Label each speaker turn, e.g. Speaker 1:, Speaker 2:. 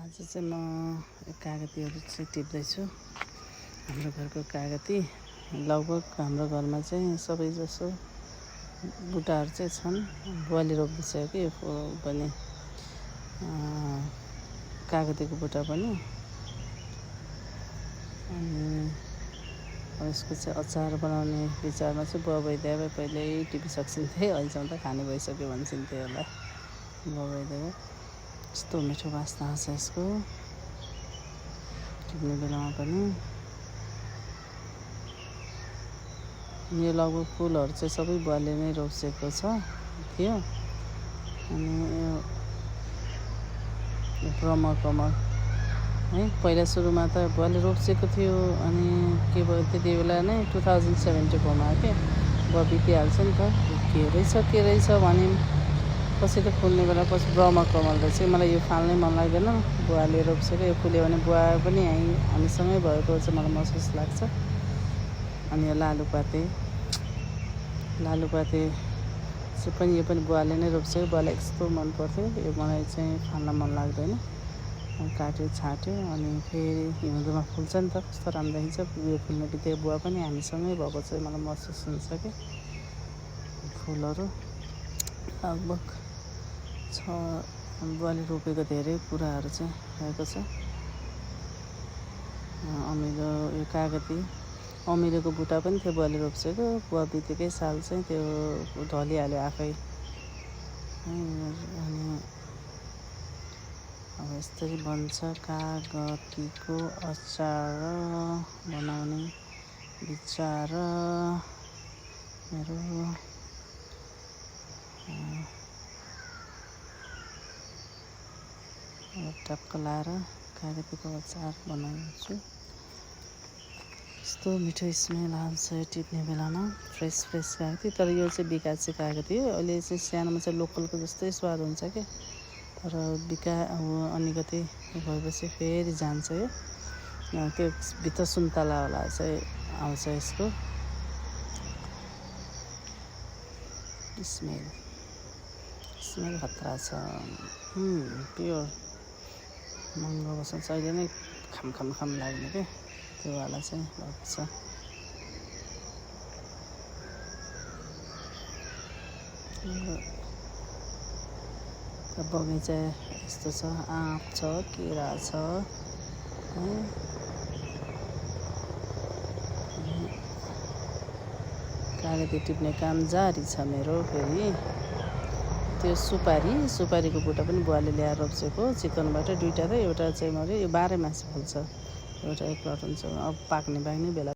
Speaker 1: आज चाहिँ म कागतीहरू चाहिँ टिप्दैछु। हाम्रो घरको कागती लगभग हाम्रो घरमा चाहिँ सबैजसो बुट्टाहरू चाहिँ छन्। बुवाले रोप्दैछ कि पनि कागतीको बुट्टा पनि। अनि यसको चाहिँ अचार बनाउने विचारमा चाहिँ बुवा भइदिए पहिल्यै टिपिसक्छन्थे। अहिलेसम्म त खाने भइसक्यो भन्छन्थे होला बुवा भइदिए। यस्तो मिठो वासना आउँछ यसको टिप्ने बेलामा पनि। यो लगभग फुलहरू चाहिँ सबै बुवाले नै रोप्सेको थियो। अनि यो ब्रह्मकमल है पहिला सुरुमा त बुवाले रोप्सेको थियो। अनि के भयो त्यति बेला नै 2074 मा के बुवा बितिहाल्छ नि त। के रहेछ भने पछि त फुल्ने बेला पछि ब्रह्मकमल चाहिँ मलाई यो फाल्नै मन लाग्दैन। बुवाले रोप्सेको यो फुल्यो भने बुवा पनि हामीसँगै भएको चाहिँ मलाई महसुस लाग्छ। अनि यो लालुपाते चाहिँ पनि यो पनि बुवाले नै रोप्सेको। बुवालाई यस्तो मन पर्थ्यो। यो मलाई चाहिँ फाल्न मन लाग्दैन। काट्यो छाट्यो अनि फेरि हिउँदोमा फुल्छ नि त कस्तो राम्रो देखिन्छ। यो फुल्ने बित्तिकै बुवा पनि हामीसँगै भएको चाहिँ मलाई महसुस हुन्छ कि फुलहरू लगभग छ। बुवाले रोपेको धेरै कुराहरू चाहिँ रहेको छ। अमिलो यो कागती अमिलोको बुट्टा पनि थियो बुवाले रोप्सेको। बुवा बितेकै साल चाहिँ त्यो ढलिहाल्यो आफै। अनि अब यस्तरी बन्छ कागतीको अचार बनाउने विचार मेरो। टक्क लाएर कागतीको अचार बनाउँछु। यस्तो मिठो स्मेल आउँछ टिप्ने बेलामा। फ्रेस कागती। तर यो चाहिँ बिकासे कागती हो। अहिले चाहिँ सानोमा चाहिँ लोकलको जस्तै स्वाद हुन्छ क्या। तर अलिकति भएपछि फेरि जान्छ यो। त्यो भित्र सुन्तलावाला चाहिँ आउँछ यसको स्मेल खतरा छ। प्योर महँगो बस्छ अहिले नै खाम लाग्ने क्या त्यो वाला चाहिँ भएको छ। बगैँचा यस्तो छ। आँप छ, केरा छ कागती टिप्ने काम जारी छ मेरो। फेरि त्यो सुपारीको बुट्टा पनि बुवाले ल्याएर रोप्सेको चिकनबाट दुईवटा। त एउटा चाहिँ मऱ्यो। यो 12 मास फल्छ। एउटा एक प्लट हुन्छ। अब पाक्ने बेला